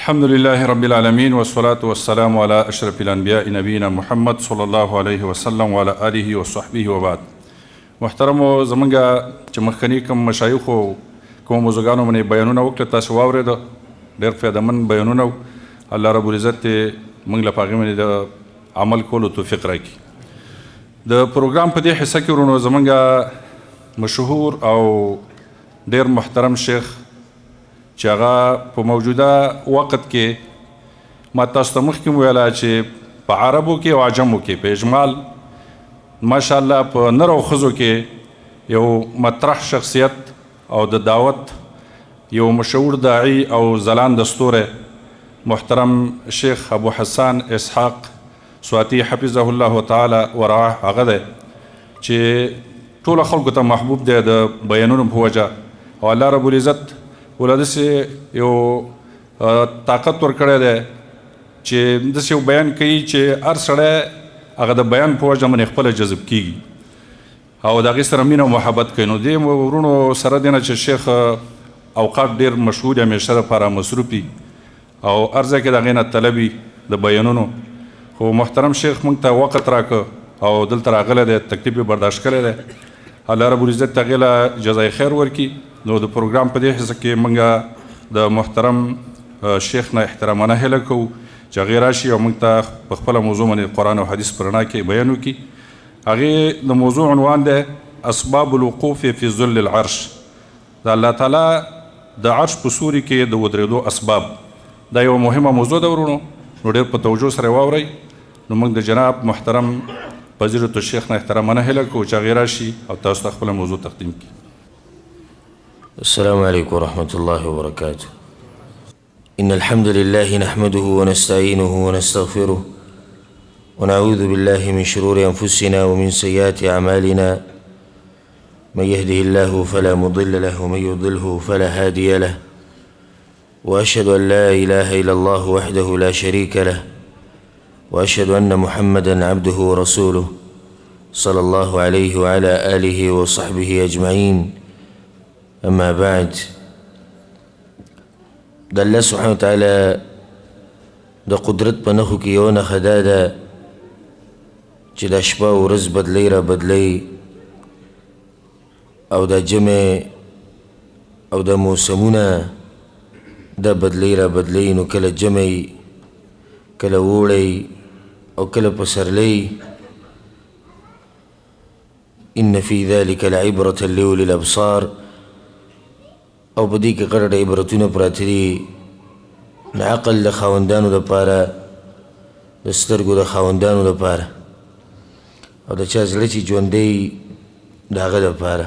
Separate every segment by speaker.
Speaker 1: الحمد لله رب العالمين والصلاة والسلام على أشرف الأنبياء نبينا محمد صلى الله عليه وسلم وعلى آله وصحبه وبعد. محترمو، زمونږ چې مخکني کوم مشایخو کوم موضوعګانو باندې بیانونه وکړه، تاسو واورېده، ډېر فایدهمند بیانونه وو. الله رب العزت دې موږ له په هغې باندې د عمل کولو توفیق راکړي. د پروګرام په دې حصه کې ورونو زمونږ مشهور او ډېر محترم شیخ چې هغه په موجوده وخت کې، ما تاسو ته مخکې ویله چې په عربو کې او عجمو کې په اجمال ماشاءالله په نر او ښځو کې یو مطرح شخصیت او د دعوت یو مشهور داعي او ځلاند ستوری، محترم شیخ ابو حسان اسحاق سواتی حفظه الله تعالی ورعاه، هغه دی چې ټولو خلکو ته محبوب دی د بیانونو په وجه، او الله رب العزت ولا داسې یو طاقت ورکړی دی چې داسې یو بیان کوي چې هر سړی هغه د بیان په وجه باندې خپله جذب کیږي او د هغې سره مینه او محبت کوي. نو دې وروڼو سره دی نه چې شیخ اوقات ډېر مشهور، همیشه لپاره مصروف او هر ځای کې د هغې نه طلبي د بیانونو، خو محترم شیخ موږ ته وخت راکړ او دلته راغلی دی، تکلیف یې برداشت کړی دی. الله رب العزت هغې له جزای خیر ورکړي. نو د پروګرام په دې حصه کې موږ د محترم شیخ نه احترامانه هیله کوو چې هغې راشي او موږ ته په خپله موضوع باندې قرآن او حدیث په رڼا کې بیان وکړي. هغې د موضوع عنوان دی اسباب الوقوف فی ظل العرش، د الله تعالی د عرش په سوري کې د ودرېدو اسباب. دا یوه مهمه موضوع ده ورونو، نو ډېر په توجه سره واورئ. نو موږ د جناب محترم فضیلة الشیخ نه احترامانه هیله کوو چې هغې راشي او تاسو ته خپله موضوع تقدیم کړي.
Speaker 2: السلام عليكم ورحمة الله وبركاته. إن الحمد لله نحمده ونستعينه ونستغفره ونعوذ بالله من شرور أنفسنا ومن سيئات أعمالنا. من يهده الله فلا مضل له ومن يضله فلا هادي له، وأشهد أن لا إله إلا الله وحده لا شريك له، وأشهد أن محمدا عبده ورسوله صلى الله عليه وعلى آله وصحبه أجمعين. أما بعد، د الله سبحانه وتعالی د قدرت په نښو کې یوه نښه دا ده چې دا شپه او ورځ بدلوي را بدلوي، او دا جمع او دا موسمونه دا بدلوي را بدلوي. نو کله جمع، کله اوړی او کله پسرلی. إن في ذلك لعبرة لأولي الأبصار. او په دې کې غټ غټ عبرتونه پراته دي د عقل د خاوندانو دپاره، د سترګو د خاوندانو دپاره، او د چا زړه چې ژوندی د هغه دپاره.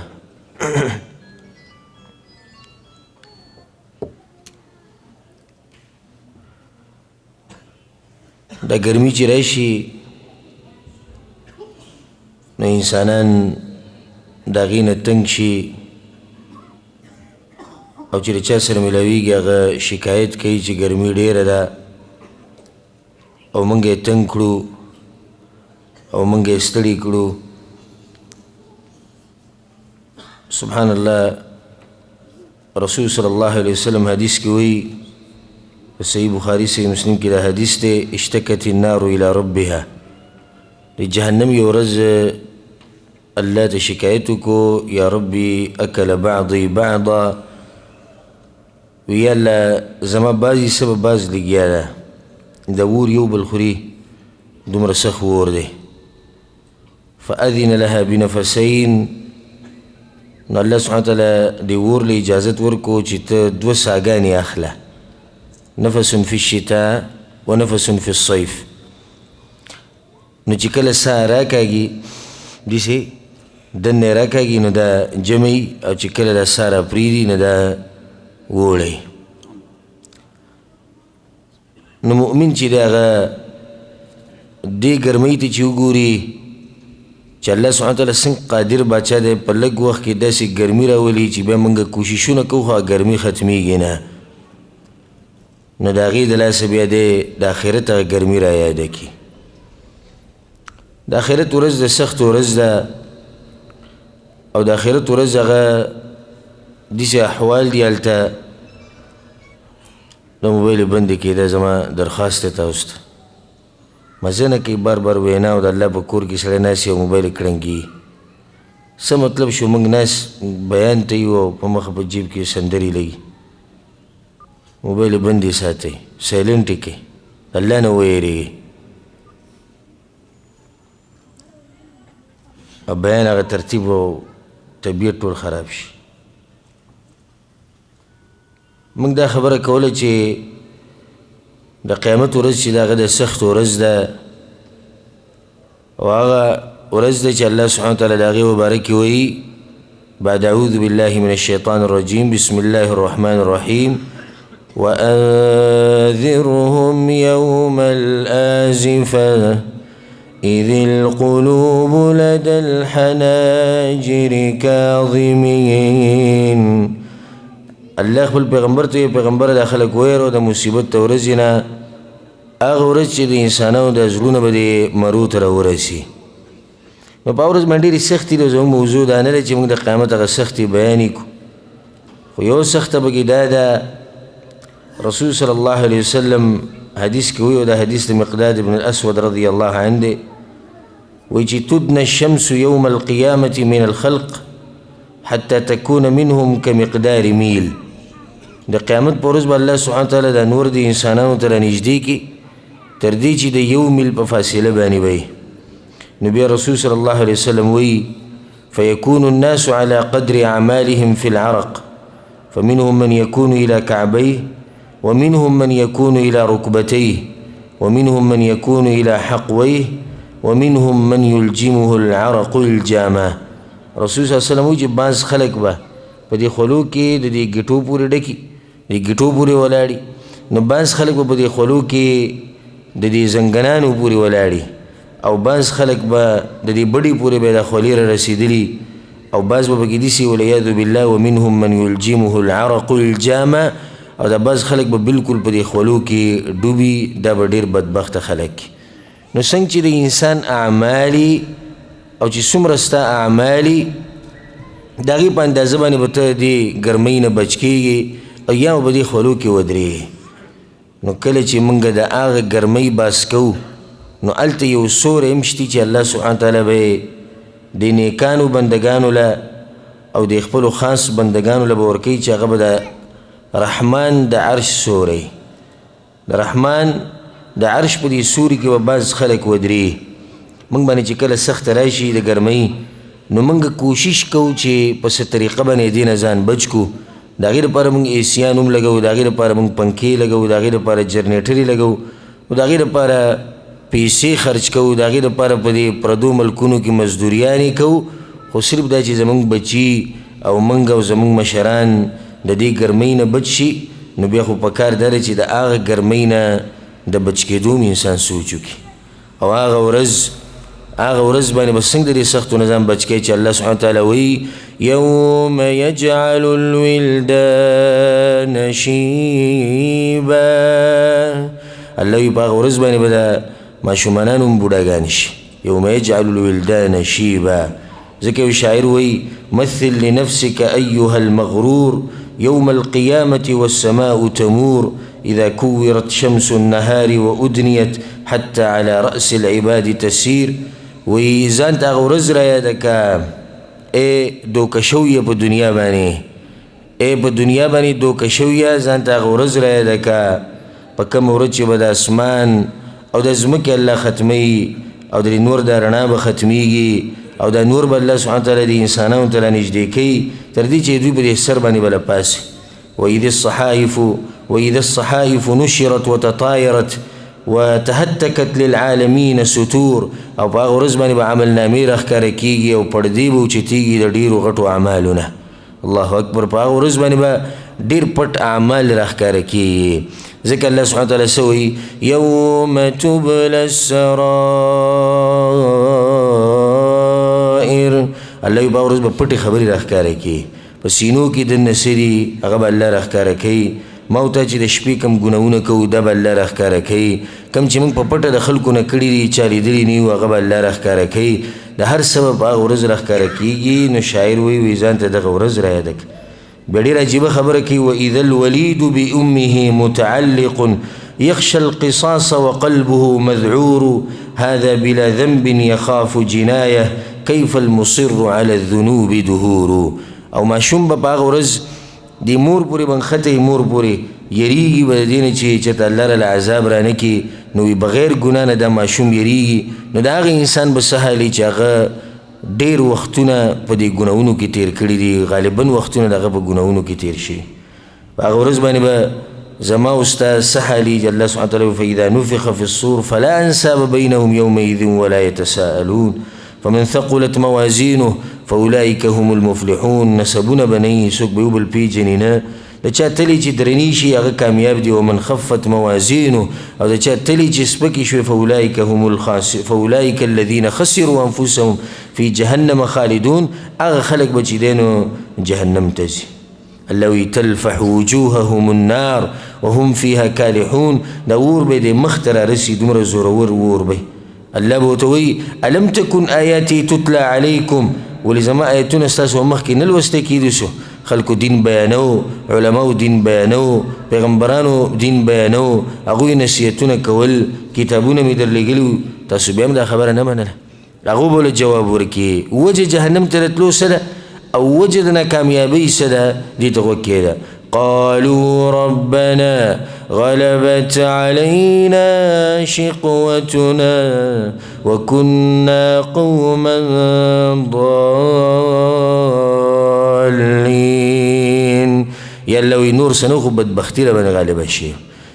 Speaker 2: دا ګرمي چې راشي نو انسانان د هغې نه تنګ شي، او چې له چا سره میلاویږي هغه شکایت کوي چې ګرمي ډېره ده او موږ یې تنګ کړو او موږ یې ستړي کړو. سبحان الله، رسول صلی الله علیه وسلم حدیث کې وایي، په صحیح بخاري صحیح مسلم کې دا حدیث دی، اشتکت النار الی ربها. د جهنم یو ورځ الله ته شکایت وکړو، یا ربي اکل بعضي بعضا، وی یا الله زما بعضې څه به بعض لګیا ده، د اور یو بل خوري، دومره سخت اور دی. فأذن لها بنفسین، نو الله سبحانه وتعالی د اور له اجازت ورکو چې ته دوه ساګانې اخله، نفس فی الشتاء ونفس فی الصیف. نو چې کله ساه راکاږي داسې دننه یې راکاږي نو دا جمع، او چې کله دا ساه راپرېږدي نو دا اوړی. نو مؤمن چې دی هغه دې ګرمۍ ته چې وګوري چې الله سبحانه وتعالی څنګه قادر باچا دی، په لږ وخت کې داسې ګرمي راولي چې بیا موږ کوششونه کوو خو هغه ګرمي ختمیږي نه، نو د هغې د لاسه بیا دی د آخرت هغه ګرمي را یاده کړي. د آخرت ورځ د سخت ورځ ده، او د آخرت ورځ هغه داسې احوال دي هلته دا موبایل بندې کړئ، دا زما درخواست دی تاسو ته. مزه نه کوي بار بار وینا او د الله په کور کې سړی ناست او موبایل یې کړنګي. څه مطلب شو؟ موږ ناست بیان ته یو او په مخه په جیب کې سندرې لګي. موبایل یې بندې ساتئ، سایلنټ یې کړئ، الله نه ویرېږئ. او بیان هغه ترتیب او طبیعت ټول خراب شي. موږ دا خبره کوله چې د قیامت ورځ چې د هغه د سخت ورځ ده، او هغه ورځ ده چې الله سبحانه وتعالی د هغې مبارکې وایي بعد أعوذ بالله من الشیطان الرجیم بسم الله الرحمن الرحیم وأنذرهم يوم الآزفة إذ القلوب لدى الحناجر كاظمين. الله خپل پیغمبر ته پیغمبر د خلک ویرو د مصیبت ته ورځې نه، هغه ورځ چې د انسانانو د زړونه به د مرو ته راورسي. نو په ورځ باندې ډېرې سختې دي. زموږ موضوع دا نه ده چې موږ د قیامت هغه سختې بیانې کړو، خو یو سخته پکې دا ده، رسول صلی الله علیه وسلم حدیث کې وایي، او دا حدیث د مقداد بن الأسود رضی الله عنه دی، وایي چې تدنى الشمس يوم القيامة من الخلق حتى تكون منهم كمقدار ميل. د قیامت په ورځ به الله سبحانه وتعالی دا نور د انسانانو ته رانږدې کړي تر دې چې د یو میل په فاصله باندې به وي. نو بیا رسول صلی الله علیه وسلم وایي فيكون الناس على قدر أعمالهم في العرق فمنهم من يكون إلى كعبيه ومنهم من يكون إلى ركبتيه ومنهم من يكون إلى حقويه ومنهم من يلجمه العرق الجامة. رسول صلی الله علیه وسلم وایي چې بعض خلک به په دې خولو کې د دې ګټو پورې ډکي، د ګټو پورې ولاړي، نو بعض خلک به په دې خولو کې د دې زنګنانو پورې ولاړي، او بعض خلک به د دې بډې پورې به د خولې را رسېدلي، او بعض به پکې داسې والعیاذ بالله ومنهم من يلجمه العرق الجامة، او دا بعض خلک به بالکل په دې خولو کې ډوبي، دا به ډېر بدبخته خلک. نو څنګه چې د انسان اعمالي او چې څومره ستا اعمالي د هغې په اندازه باندې به ته دې ګرمۍ نه بچ کېږي او یا به په دې خولو کې ودرېږي. نو کله چې موږ د هغه ګرمۍ باس کوو، نو هلته یو سوری هم شتي چې الله سبحانه وتعالی به یې د نیکانو بندګانو له او د خپلو خاص بندګانو له به ورکوي چې هغه به د رحمان د عرش سوری، د رحمان د عرش په دې سوري کې به بعض خلک ودرېږي. موږ باندې چې کله سخته راشي د ګرمۍ، نو موږ کوشش کوو چې په څه طریقه باندې دې نه ځان بچ کړو. د هغې لپاره موږ ایسیان هم لګوو، د هغې لپاره موږ پنکې لګوو، د هغې لپاره جنریټرې لګوو، او د هغې لپاره پیسې خرج کوو، د هغې لپاره په دې پردو ملکونو کې مزدوریانې کوو. خو صرف دا چې زموږ بچي او موږ او زموږ مشران د دې ګرمۍ نه بچ شي، نو بیا خو پکار دا ده چې د هغه ګرمۍ نه د بچ کېدو هم انسان سوچ وکړي. او هغه ورځ، هغه ورځ باندې به څنګه د دې سختو نه ځان بچ کړي چې الله سبحانه وتعالی وایي یوم یجعل الولدان شیبا. الله وایي په هغه ورځ باندې به د ماشومانان هم بوډاګان شي. یوم یجعل الولدان شیبا. ځکه یو شاعر وایي مثل لنفسك أيها المغرور يوم القيامة والسماء تمور إذا كورت شمس النهار وأدنيت حتى على رأس العباد تسير. وایي ځان ته هغه ورځ را یاده کړه ای دوکه شویه په دنیا باندې، ای په دنیا باندې دوکه شویه، ځان ته هغه ورځ را یاده کړه په کومه ورځ چې به د اسمان او د ځمکې الله ختموي او د نور دا رڼا به ختمیږي او دا نور به الله سبحانه وتعالی د انسانانو ته رانږدې کوي تر دې چې دوی په دې سر باندې به له پاسي. وإذا الصحائف نشرت وتطايرت وتهتكت للعالمين ستور. او په هغه ورځ باندې به عمل نامې راښکاره کېږي او پردې به اوچتېږي د ډېرو غټو اعمالو نه. الله اکبر. په هغه ورځ باندې به ډېر پټ اعمال راښکاره کېږي. ځکه الله سبحانه وتعالی څه وایي؟ یوم تبلی السرائر. الله یې په هغه ورځ به پټې خبرې راښکاره کړي، په سینو کې دننه څه دي هغه به الله راښکاره کوي. ما او تا چې د شپې کوم ګناهونه کوو دا به الله راښکاره کوي، کوم چې موږ په پټه د خلکو نه کړي دي چا لیدلي نه یو هغه به الله راښکاره کوي. د هر څه به په هغه ورځ راښکاره کېږي. نو شاعر وایي وایي ځان ته دغه ورځ را یاده کړه. بیا ډېره عجیبه خبره کوي، واذا الولید بامه متعلق يخشى القصاص وقلبه مذعور هذا بلا ذنب يخاف جنايه كيف المصر على الذنوب دهور. او ماشوم به په هغه ورځ د مور پورې به نښتی، مور پورې یریږي به د دې نه چې چېرته الله راله عذاب رانه کړي، نو بغیر ګناه نه دا ماشوم یریږي. نو د هغه انسان به څه حال وي چې هغه ډېر وختونه په دې ګناهونو کې تېر کړي دي، غالبا وختونه د هغه په ګناهونو کې تېر شي. په هغه ورځ باندې به زما او ستا څه حال وي چې الله سبحانه وتعالی فإذا نفخ في الصور فلا أنساب بينهم يومئذ ولا يتساءلون فمن ثقلت موازينه فأولئك هم المفلحون. نسبونه به نه وي، څوک به یو بل پېژني نه، د چا تلې چې درنې شي هغه کامیاب دي، ومن خفت موازینه، او د چا تلې چې سپکې شوې فأولئک هم فأولئک الذین خسروا انفسهم فی جهنم خالدون، هغه خلک به چې دی نو جهنم ته ځي. الله وایي تلفح وجوههم النار وهم فیها کالحون، دا اور به دې مخ ته رارسي، دومره زورور اور به. الله به ورته وایي الم تکن آیاتي تتلی علیکم، ولې زما آیتونه ستاسو په مخ کې نه لوستی کېدی شو؟ خلکو دین بیانو، علماو دین بیانو، پیغمبرانو دین بیانو، هغوی نصیحتونه کول، کتابونه مې درلېږلي وو، تاسو بیا هم دا خبره نه منله. هغو به له جواب ورکړي وجه جهنم ته راتلو څه ده او وجه د ناکامیابۍ څه ده، دې ته غوږ کېږده. قالوا ربنا غلبت علينا شقوتنا وكنا قوما ضالين. یا الله وایي نور څه نه خو بدبختي را باندې غالبه شي،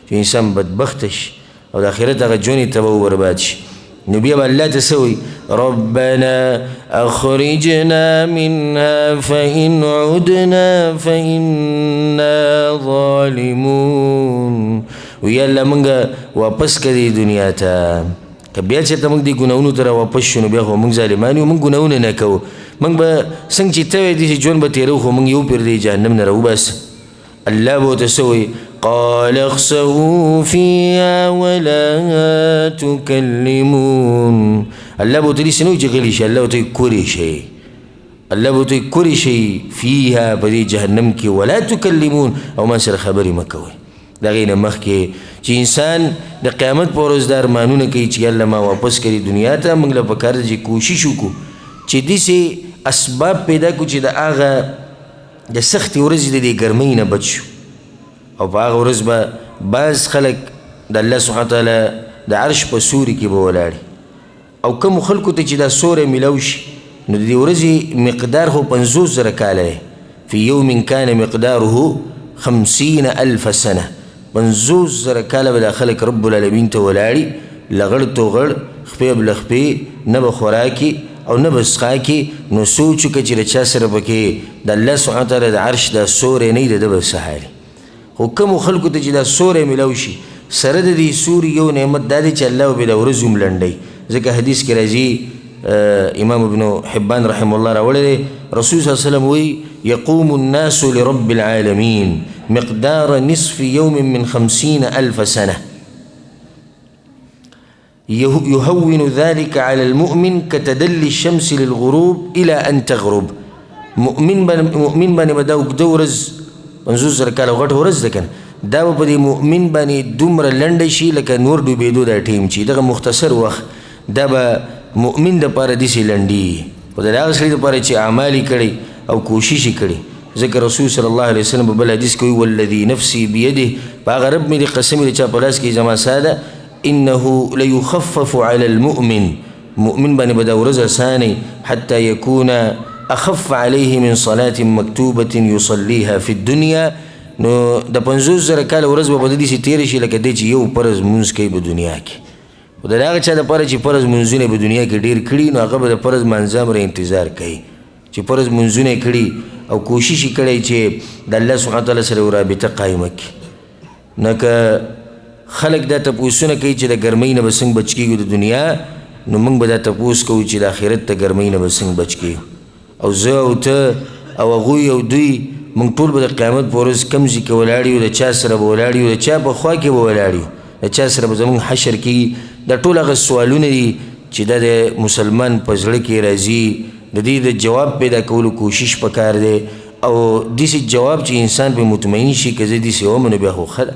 Speaker 2: چې انسان بدبخته شي او د آخرت هغه ژوند یې تباه و برباد شي. نو بیا به الله ته څه وایي؟ ربنا أخرجنا منها فإن عدنا فإنا ظالمون. ویا الله موږ واپس کړه دې دنیا ته، که بیا چېرته موږ دې ګناهونو ته راواپس شو نو بیا خو موږ ظالمان یو، موږ ګناهونه نه کوو، موږ به څنګه چې ته وایې داسې ژوند به تېروو، خو موږ یو پېر دې جهنم نه راوباسه. الله به ورته څه وایي؟ قال اخسئوا فيها ولا تكلمون. الله به ورته داسې نه وایي چې غلي شي، الله ورته وایي کورې شئ، الله به ورته وایي کورې شئ فيها په دې جهنم کې، ولا تکلمون، او ما سره خبرې مه کوئ. د هغې نه مخکې چې انسان د قیامت په ورځ دا ارمانونه کوي چې الله ما واپس کړي دنیا ته، موږ له پکار ده چې کوشش وکړو چې داسې اسباب پیدا کړو چې د هغه د سختې ورځې د دې ګرمۍ نه بچ شو. او په هغه ورځ به بعض خلک د الله سبحانه وتعالی د عرش په سوري کې به ولاړ، او کومو خلکو ته چې دا سوری میلاو شي نو د دې ورځې مقدار خو 50,000 کاله دی، فی یوم کان مقداره 50,000 سنه، 50,000 کاله به دا خلک رب العالمین ته ولاړي، لغړ توغړ، خپې به له خپې، نه به خوراکي او نه به څښاکي. نو سوچ وکړه چې د چا سره پکې د الله سبحانه وتعالی د عرش دا سوری نه وي، د ده به څه حال وي؟ خو کومو خلکو ته چې دا سوری میلاو شي، سره د دې سوري یو نعمت دا دی چې الله به دا ورځ هم لنډوي. ځکه حدیث کې راځي، امام ابن حبان رحمه الله راوړی دی، رسول صلی الله علیه وسلم وایي يقوم الناس لرب العالمين مقدار نصف يوم من 50,000 سنة يهون ذلك على المؤمن كتدلي الشمس للغروب إلى أن تغرب. مؤمن باندې به دا اوږده ورځ 50,000 کاله غټه ورځ ده که نه، دا به په دې مؤمن باندې دومره لنډه شي لکه نور ډوبېدو دا ټایم چې دغه مختصر وخت دا به مؤمن دپاره داسې لنډېږي، خو د هغه سړي دپاره چې اعمال یې کړي او کوشش یې کړي. ځکه رسول صلی الله علیه وسلم په بل حدیث کې وایي والذي نفسي بيده، په هغه رب مې دې قسم وي چې په لاس کې زما ساه ده، انه ليخفف على المؤمن، مؤمن باندې به دا ورځ اسانه حتى يكون اخف عليه من صلاة مكتوبة يصليها في الدنيا. نو د 50,000 کاله ورځ به په ده داسې تېره شي لکه دی چې یو فرض لمونځ کوي په دنیا کې. خو د هغه چا دپاره چې فرض لمونځونه په دنیا کې ډېر کړي نو هغه به د فرض لمانځه امره انتظار کوي چې فرض لمونځونه یې کړي او کوشش یې کړی چې د الله سبحانه وتعالی سره یو رابطه قایمه کړي. نه که خلک دا تپوسونه کوي چې د ګرمۍ نه به څنګه بچ کېږو د دنیا، نو موږ به دا تپوس کوو چې د آخرت د ګرمۍ نه به څنګه بچ کېږو. او زه او ته او هغوی او دوی موږ ټول به د قیامت په ورځ کوم ځای کې ولاړ یو، د چا سره به ولاړ یو، د چا په خوا کې به ولاړ یو، د چا سره به زموږ حشر کېږي. دا ټول هغه سوالونه دي چې دا د مسلمان په زړه کې راځي، د دې د جواب پیدا کولو کوشش پکار دی. او داسې جواب چې انسان پرې مطمئن شي، که زه داسې وم نو بیا خو ښه ده.